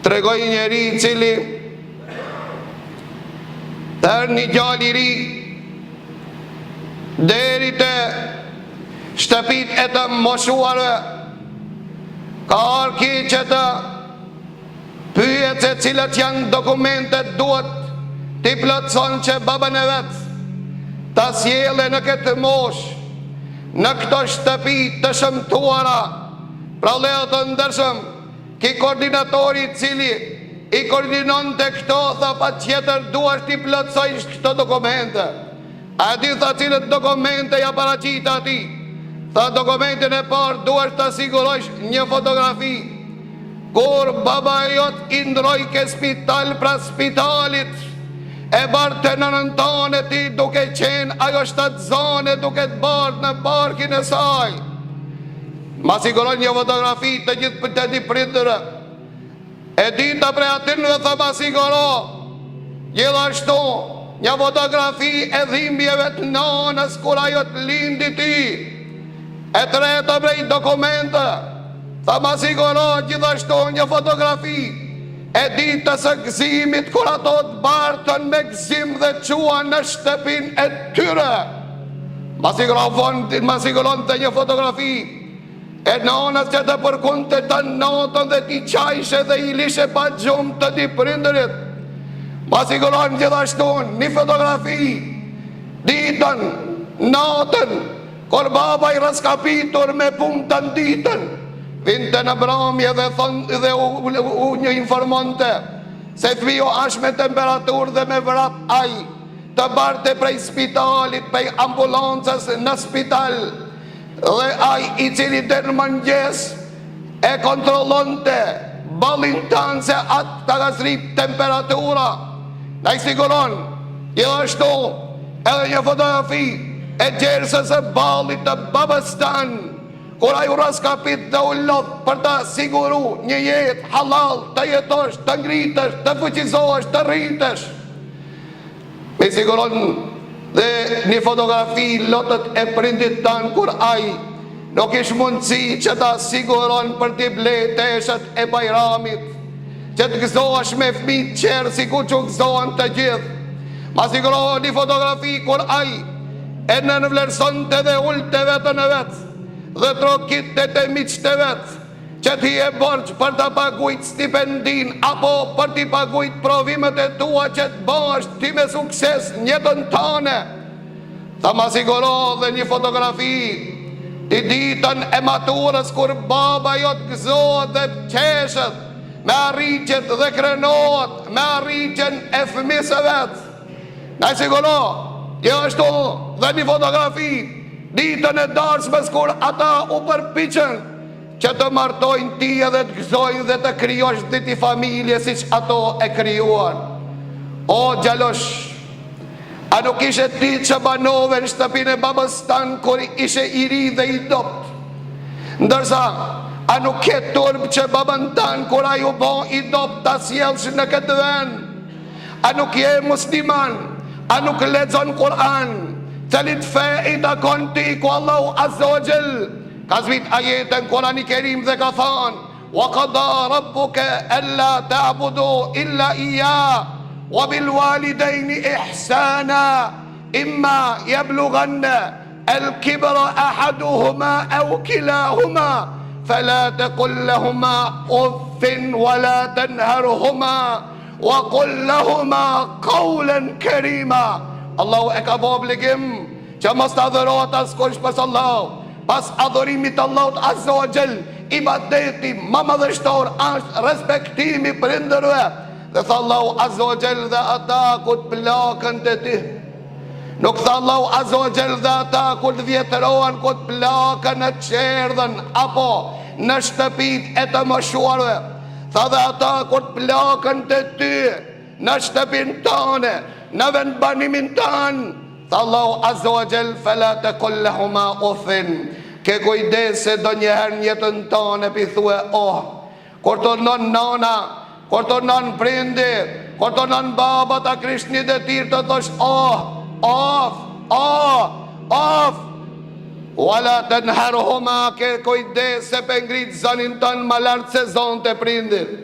Tregoi një njeri i cili Erdh një djalë i ri Deri te shtëpitë e të moshuarve Ka ardhë ky që të pyet se cilat janë dokumentet duhet t'i plotëson që babën e vet ta sjellë në këtë moshë në këto shtëpi të shëmtuara pra vëllezër të ndershëm Ky koordinatori i cili i koordinonte këto tha patjetër duhesh t'i plotësojsh këto dokumente. A e di tha cilët dokumente ja paraqita atij? Tha dokumentin e parë duhesh ta sigurojsh një fotografi. Kur baba jot i ndrrojke spital pras spitalit, e barte nënën tane ti duke qenë ajo shtatzane duke të bartë në barkin e saj. Ma siguron një fotografi të gjithë të dy prindërve. E dyta prej atynve tha ma siguro. Gjithashtu, një fotografi e dhimbjeve të nanës kur ajo të lindi ty. E treta prej dokumente, tha ma siguro gjithashtu një fotografi e ditës së gëzimit kur ato të bartën me gëzim dhe çuan në shtëpinë e tyre. Ma siguron, ma siguronte një fotografi e nanës që të përkunte tanë natën dhe ti qajshe dhe i lishe pa gjumë të dy prindërit. Ma siguron gjithashtu një fotografi ditën, natën, kur baba i rraskapitur me punë tanë ditën, vinte në bramje dhe, thon, dhe u, u, u një informonte se fëmiu ashtë me temperaturë dhe me vrap ai Të barte prej spitalit, prej ambulancës në spital dhe ai i cili deri në mëngjes e kontrollonte ballin tënd se a ta ka zdrit temperatura. Na i siguron gjithashtu edhe një fotografi e djersës së ballit të babës tënd, kur ai u rraskapit dhe u lodh për ta siguru një jetë hallall, të jetosh, të ngritesh, të fuqizohesh, të rritesh. Me siguron dhe një fotografi lotët e prindit tanë kur ai nuk kish mundësi që ta siguron për t'i ble teshat e bajramit, që të gëzohesh me fëmijët tjerë sikur që gëzohen të gjithë. Ma siguron një fotografi kur ai e nënvlerësonte dhe ulte veten e vet dhe trokitte te miqtë e vet. Që ti je borxh për ta pagujt stipendin apo për t'i pagujt provimet e tua që të bëhesh ti me sukses në jetën tane. Tha ma siguro dhe një fotografi ti ditën e maturës kur baba jot gëzohet dhe qeshet me arritjet dhe krenohet me arritjen e fëmisë së vet. Na e siguro, gjithashtu dhe një fotografi ditën e darsmës kur ata u përpiqën që të martojnë ty edhe të gëzojnë dhe të krijosh dhe ti familje siç ato e krijuan. O djalosh, a nuk ishe ti që banove në shtëpinë e babës tanë kur ishe i ri dhe i dobt? Ndërsa, a nuk ke turp që babën tanë kur ai u bo i dobt ta sjellsh në këtë vend? A nuk je musliman? A nuk lexon Kur'an? Cilit fe i takon ti ku Allahu Azza wa Jall ka zbrit ajete në Kur'ani Kerim dhe ka thanë Wa qada rabbuka alla ta'budu illa iyya wa bil walidayni ihsana imma yablughanna al kibra ahaduhuma aw kilahuma fala taqul lahuma uffin wa la tanharhuma Wa kul lahuma kaulen kerima Allahu e ka bo obligim që mos të adhurohet askush pos Allahut pas adhurimit të Allahut Azza wa Jall ibadeti ma madhështor është respektimi i prindërve dhe tha Allahu Azza wa Jall dhe ata kur të plaken te ti nuk tha Allahu Azza wa Jall dhe ata kur të vjetërohen kur të plaken në çerdhen apo në shtëpitë e të moshuarve Tha dhe ata kur të plaken te ty në shtëpinë tane, në vendbanimin tanë, tha Allahu Azza wa Jall fela tekul lehuma uffin. Ke kujdes se ndonjëherë në jetën tane p'i thue oh. Kur të urdhnon nana, kur të urdhnon prindi, kur të urdhnon baba ta krysh një detyrë të thosh oh, of, oh, of. Wala tenharhuma ke kujdes se pe ngrit zanin tënd ma lart se zonët e prindit.